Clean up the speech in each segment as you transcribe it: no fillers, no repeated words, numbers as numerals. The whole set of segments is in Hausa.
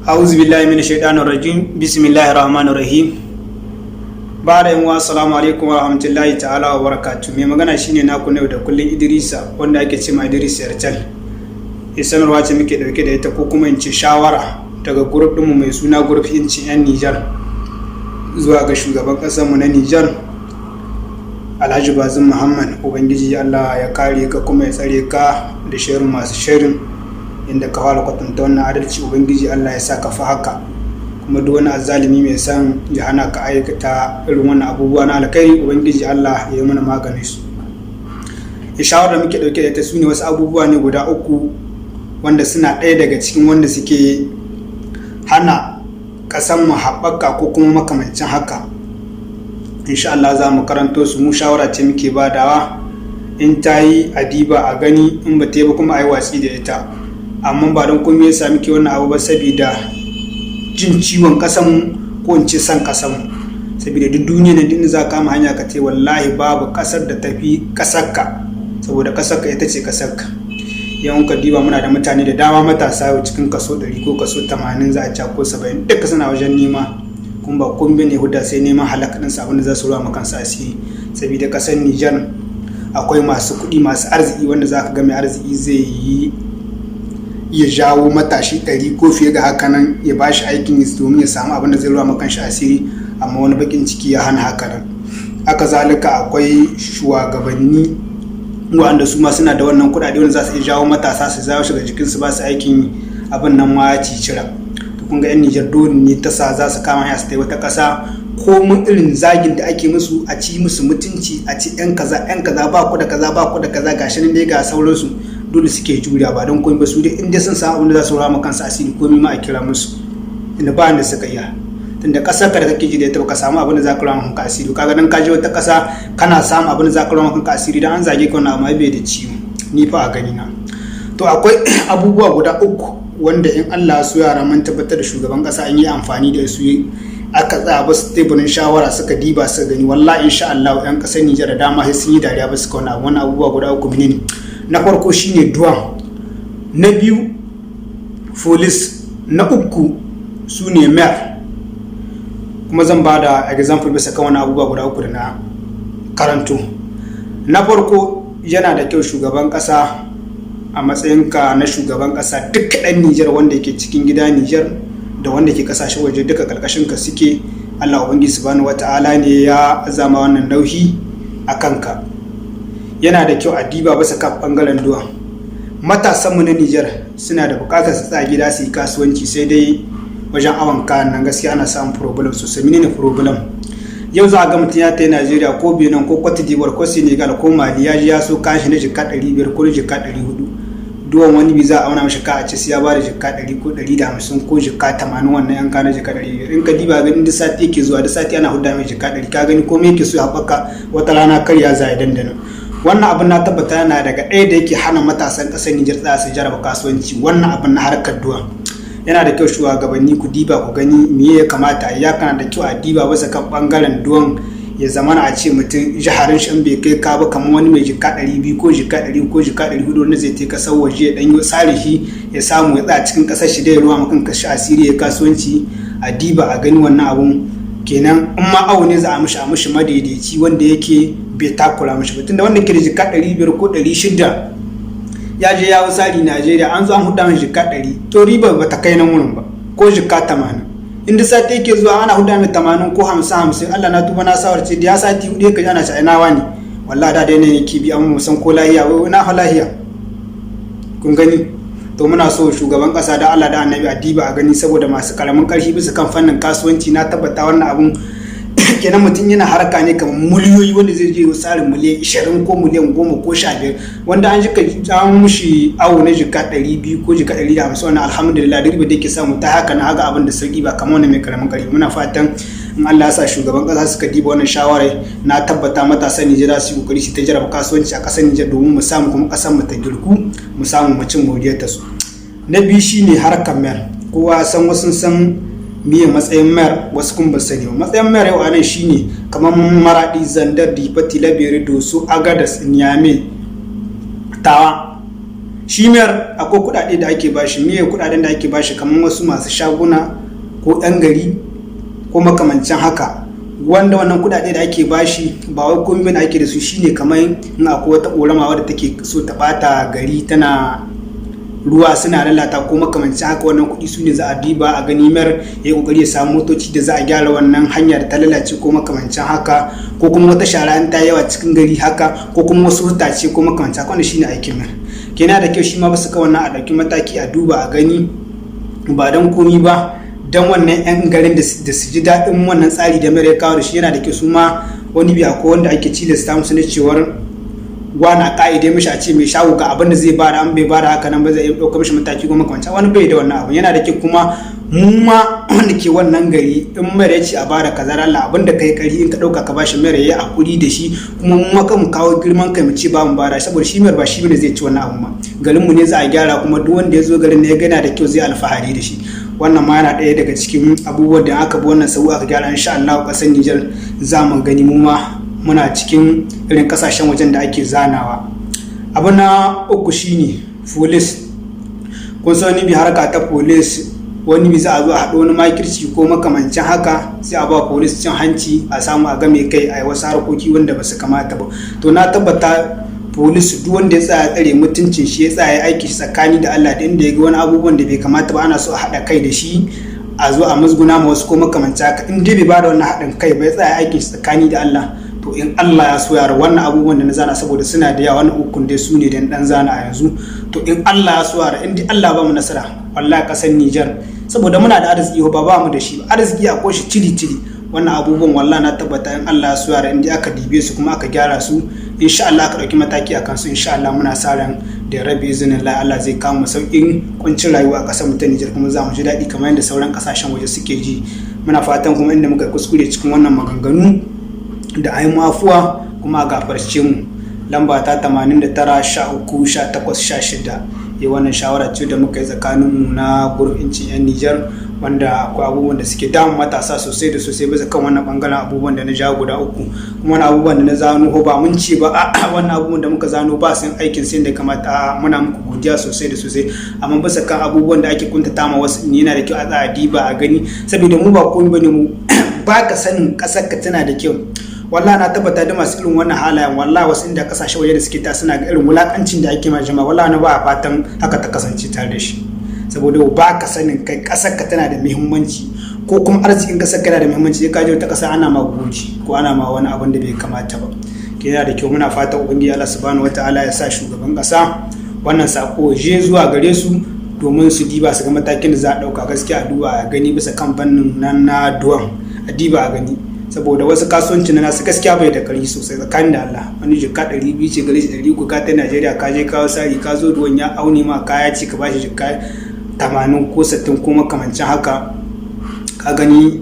A'udhu billahi minash shaitanir rajim. Bismillahir rahmanir rahim. Bara yan assalamu alaikum wa rahmatullahi ta'ala wa barakatuh. Mai magana shine naku na yau da kullun, Idrisa, wanda ake ce ma Idris Yartal. Sanarwa ce muke dauke da ita, ko kuma in ce shawara, daga group ɗinmu mai suna Group Incin 'yan Nijar, zuwa ga shugaban ƙasarmu na Nijar, Alhaji Bazum Muhammad. Ubangiji Allah ya kare ka kuma ya tsare ka da shirin masu shirin. Inda ka fara kwatanta wannan adalci, Ubangiji Allah ya sa ka fi haka. Kuma duk wani azzalimi mai son ya hana ka aikata irin wannan abubuwa na alkhairi, Ubangiji Allah ya yi mana maganin su. Shawarar da muke dauke da ita su ne wasu abubuwa ne guda uku wanda suna ɗaya daga cikin wanda suke hana ƙasar mu haɓaka ko kuma makamancin haka. Insha Allah za mu karanto su. Mu shawara ce muke badawa, in ta yi a diba a gani, in ba ta yi ba kuma a yi watsi da ita. Amma ba don komai yasa muke wannan abu ba, saboda jin ciwon ƙasanmu, ko in ce san ƙasanmu. Saboda duk duniya na din za ka kama hanya ka ce wallahi babu ƙasar da tafi ƙasarka, saboda ƙasarka ita ce ƙasarka. Yawan ka diba, muna da mutane da dama, matasa, cikin kaso 100 ko kaso 80 za a ci ko 70, duka suna wajen nema, kuma ba komai ne huda sai neman halaka ɗinsu, abin da za su ruwa kansu asiri. Saboda ƙasar Nijar akwai masu kuɗi, masu arziki, wanda za ka ga mai arziki zai yi ya jawo matashi 100 ko fiye ga haka nan, ya ba shi aikin yi domin ya samu abin da zai ruwa kanshi asiri. Amma wani bakin ciki ya hana haka nan. Haka zalika akwai shugabanni wanda su ma suna da wannan kuɗaɗe wanda za su iya jawo matasa, su zawo shiga jikinsu, ba su aikin yi. Abin nan ma ya cicira. To kun ga yan Nijar dole ne ta sa za su kama hanya su tai wata ƙasa, ko mun irin zagin da ake musu, a ci musu mutunci, a ci yan kaza, yan kaza, ba ku da kaza, ba ku da kaza, gashi nan dai ga sauransu. Dole suke juriya, ba don komai ba, su dai in dai sun samu abin da za su rama kansu asiri, komai ma a kira musu, inda ba da suka iya. Tunda kasar ka da kake ji da ita, baka samu abin da za ka rama kanka asiri. Kaga dan ka je wata kasa kana samu abin da za ka rama kanka asiri, dan an zage ka, wannan amma bai da ciwo, ni fa a gani na. To akwai abubuwa guda uku wanda in Allah su yara mun tabbatar da shugaban kasa an yi amfani da su, aka tsaya basu teburin shawara, suka diba suka gani, wallahi insha Allah yan kasar Nijar da dama sai sun yi dariya ba su kauna. Wannan abubuwa guda uku menene? Na farko shine douane, na biyu police, na uku su ne maire. Kuma zan ba da example bisa kan wani abubuwa guda uku da na karanto. Na farko, yana da kyau shugaban kasa, a matsayinka na shugaban kasa, duk ɗan Nijar wanda yake cikin gida Nijar da wanda ke kasashen waje, duka karkashin ka suke. Allah Ubangiji subhanahu wata'ala ne ya zama wannan nauyi a kanka. Yana da kyau a diba bisa kan bangaren douane. Matasanmu na Nijar suna da bukatar su tsaya gida su yi kasuwanci, sai dai wajen awon kayan nan gaskiya ana samun problem sosai. Menene problem? Yau za a ga mutum ya tafi Najeriya ko Benin ko Cote d'Ivoire ko Senegal ko Mali, ya ji ya so kayan shi na jika 500 ko na jika 400. Douane wani bi za a auna mashi ka a ce sai ya bada jika 100 ko 150 ko jika 80. Wannan yanka na jika 500, in ka diba ganin duk sati yake zuwa, duk sati ana huda mai jika 100. Ka gani komai yake so ya haɓaka, wata rana karya za ya dandana. Wannan abin na tabbata yana daga ɗaya da yake hana matasan ƙasar Nijar tsaya su jaraba kasuwanci, wannan abin na harkar douane. Yana da kyau shugabanni ku diba ku gani me ya kamata. Ya kana da kyau a diba bisa kan bangaren douane, ya zamana a ce mutum jiharin shi bai kai ka ba, kamar wani mai jika 200 ko jika 100 ko jika 400, wanda zai tai kasar waje ya ɗanyo tsari shi, ya samu ya tsaya cikin ƙasar shi da ya ruwa makan kashi asiri ya kasuwanci. A diba a gani wannan abun. Kenan in ma awo ne za a mishi madaidaici wanda yake bai takura mishi ba. Tunda wanda ke da jika 500 ko 600 ya je ya tsari Najeriya, an zo an huda mai jika 100, to riba ba ta kai nan wurin ba, ko jika 80. Inda sati yake zuwa ana huda mai 80 ko 50 50, Allah na tuba na sawarce da ya sati hudu ka ana ci ina ne, wallahi da dai ne yake bi, amma san ko lahiya wai na fa lahiya. Kun gani? To muna so shugaban kasa, da Allah da Annabi a diba a gani, saboda masu karamin karfi bisa kan fannin kasuwanci. Na tabbata wannan abun kenan mutum yana harka ne kamar miliyoyi, wanda zai je tsarin miliyan 20 ko miliyan 10 ko 15, wanda an jika an mushi awo na jika 200 ko jika 150, wannan alhamdulillah da riba da yake samu ta haka na haka abin da sauki, ba kamar wani mai karamin karfi. Muna fatan in Allah ya sa shugaban kasa suka diba wannan shawarai, na tabbata matasan Nijar za su yi kokari su ta jarraba kasuwanci a kasar Nijar, domin mu samu kuma kasar mu ta girku, mu samu mu cin moriyar ta su. Na biyu shine harkar maire. Kowa san, wasu san miye matsayin maire, wasu kun ba sani ba. Matsayin maire yau anan shine kamar Maradi, Zandar, Difa, Tillabéri, Doso, Agadez, Niamey, Tawa. Shi mayor akwai kuɗaɗe da ake bashi. Miye kuɗaɗen da ake bashi? Kamar wasu masu shaguna ko ɗan gari ko makamancin haka, wanda wannan kuɗaɗe da ake bashi ba wai komai bane ake da su. Shine kamar in akwai wata ƙorama wadda take so ta ɓata gari, tana ruwa suna lalata ko makamancin haka, wannan kuɗi su ne za a diba a gani, mayor ya yi kokari ya samu motoci da za a gyara wannan hanya da ta lalace ko makamancin haka, ko kuma wata shara in ta yawa cikin gari haka, ko kuma wasu hutace ko makamancin haka. Wannan shine aikin mayor. Kenan da kyau shi ma basu ka wannan a ɗauki mataki a duba a gani, ba don komi ba, don wannan 'yan garin da su ji daɗin wannan tsari da mayor ya kawo da shi. Yana da kyau su ma wani biya ko wanda ake cilasta musu na cewar wani a ka'ide mishi, a ce mai shago ga abin da zai bada, an bai bada haka nan ba zai iya ɗauka mishi mataki ko makamancin. Wani bai da wannan abu. Yana da kyau kuma mu ma wanda ke wannan gari, in mayor ya ce a bada kaza, Allah abin da kai kari in ka ɗauka ka bashi, mayor ya hakuri da shi. Kuma mu ma kan mu kawo girman kai mu ce ba mu bada, saboda shi mayor ba shi bane zai ci wannan abu ma, garin mu ne za a gyara, kuma duk wanda ya zo garin ne ya gana da kyau zai alfahari da shi. Wannan ma yana ɗaya daga cikin abubuwan da aka bi wannan sau aka gyara, insha Allah ƙasar Nijar za mu gani mu ma muna cikin irin kasashen wajen da ake zanawa. Abu na uku shine police. Kun san wani bi harka ta police, wani bi za a zo a haɗo wani makirci ko makamancin haka, sai a ba police cin hanci, a samu a game kai a wasu harkoki wanda ba su kamata ba. To na tabbata police, duk wanda ya tsaya tsare mutuncin shi, ya tsaya ya aiki shi tsakani da Allah, da inda ya ga wani abubuwan da bai kamata ba, ana so a haɗa kai da shi a zo a musguna ma wasu ko makamancin haka, in dai bai ba da wannan haɗin kai ba, ya tsaya aikin shi tsakani da Allah, to in Allah ya so yara wannan abubuwan da na zana, saboda suna da yawa, wannan ukun dai su ne da dan zana a yanzu. To in Allah ya so yara, in dai Allah ba mu nasara, wallahi kasar Niger, saboda muna da arziki, ba ba mu da shi ba, arziki a koshi ciri ciri. Wannan abubuwan wallahi na tabbata in Allah ya so yara, in dai aka dibe su kuma aka gyara su, insha Allah aka dauki mataki a kansu, insha Allah muna sa ran da rabi izinin Allah, Allah zai kawo mu sauƙin kuncin rayuwa a ƙasar mu ta Niger, kuma za mu ji daɗi kamar yadda sauran ƙasashen waje suke ji. Muna fatan kuma inda muka kuskure cikin wannan maganganu da ayi afuwa kuma a gafarce mu. Lamba ta 89 13 18 16. Yi wannan shawara ce da muka yi tsakanin mu na gurbin 'yan Nijar, wanda akwai abubuwan da suke damun matasa sosai da sosai bisa kan wannan bangaren abubuwan da na ja guda uku. Kuma wani abubuwan da na zano, ba mun ce ba a wannan abubuwan da muka zano ba sun aikin sai da kamata. Muna muku godiya sosai da sosai, amma bisa kan abubuwan da ake kuntata ma wasu, yana da kyau a tsaya diba a gani, saboda mu ba komai bane mu. Ba ka sanin kasar ka tana da kyau. Wallahi na tabbata da masu irin wannan halayen, wallahi wasu inda kasashe waje da suke ta suna ga irin wulakancin da ake ma jama'a, wallahi na ba a fatan haka ta kasance tare da shi, saboda ba ka sanin kai kasar ka tana da muhimmanci ko kuma arzikin kasar ka yana da muhimmanci, sai ka je wata kasa ana ma goji ko ana ma wani abin da bai kamata ba. Ke yana da kyau, muna fatan Ubangiji Allah Subhanahu Wataala ya sa shugaban kasa wannan sako je zuwa gare su, domin su diba su ga matakin da za a dauka. Gaskiya a duba a gani bisa kan fannin nan na douane, a diba a gani, saboda wasu kasuwanci na nasu gaskiya bai da kari sosai tsakanin da Allah. Wani jikka 200 ce gare shi, 300 ka ta Najeriya, ka je kawo sari, ka zo douane ya aune ma kaya, ce ka bashi jikka 80 ko 60 ko makamancin haka, ka gani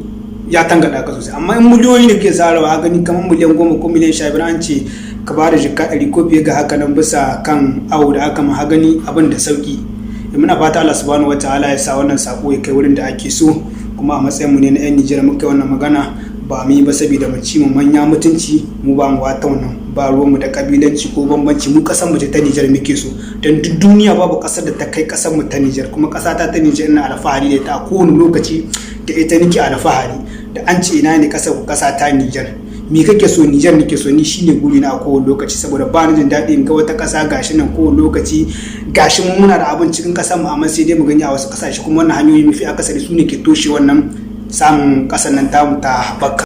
ya tangada ka sosai. Amma in miliyoyi da ke sarawa, ka gani kamar miliyan 10 ko miliyan 15, an ce ka ba da jikka 100 ko fiye ga haka nan bisa kan awo da aka ma, gani abin da sauki. Muna fata Allah Subhanahu Wataala ya sa wannan sako ya kai wurin da ake so. Kuma a matsayin mu ne na 'yan Nijar muka yi wannan magana, ba mu yi ba saboda mu ci mu manya mutunci. Mu ba mu wata wannan, ba ruwan mu da kabilanci ko bambanci. Mu kasar mu ta Nijar muke so, don duk duniya babu kasar da ta kai kasar mu ta Nijar. Kuma kasa ta ta Nijar ina alfahari da ita a kowane lokaci, da ita nake alfahari. Da an ce ina ne kasar ku, kasa ta Nijar. Me kake so? Nijar nake so ni, shine guri na a kowane lokaci, saboda ba ni jin daɗi in ga wata ƙasa gashi nan kowane lokaci, gashi mu muna da abin cikin ƙasar mu, amma sai dai mu gani a wasu ƙasashe. Kuma wannan hanyoyi mafi akasari su ne ke toshe wannan samun ƙasar nan tamu ta haɓaka.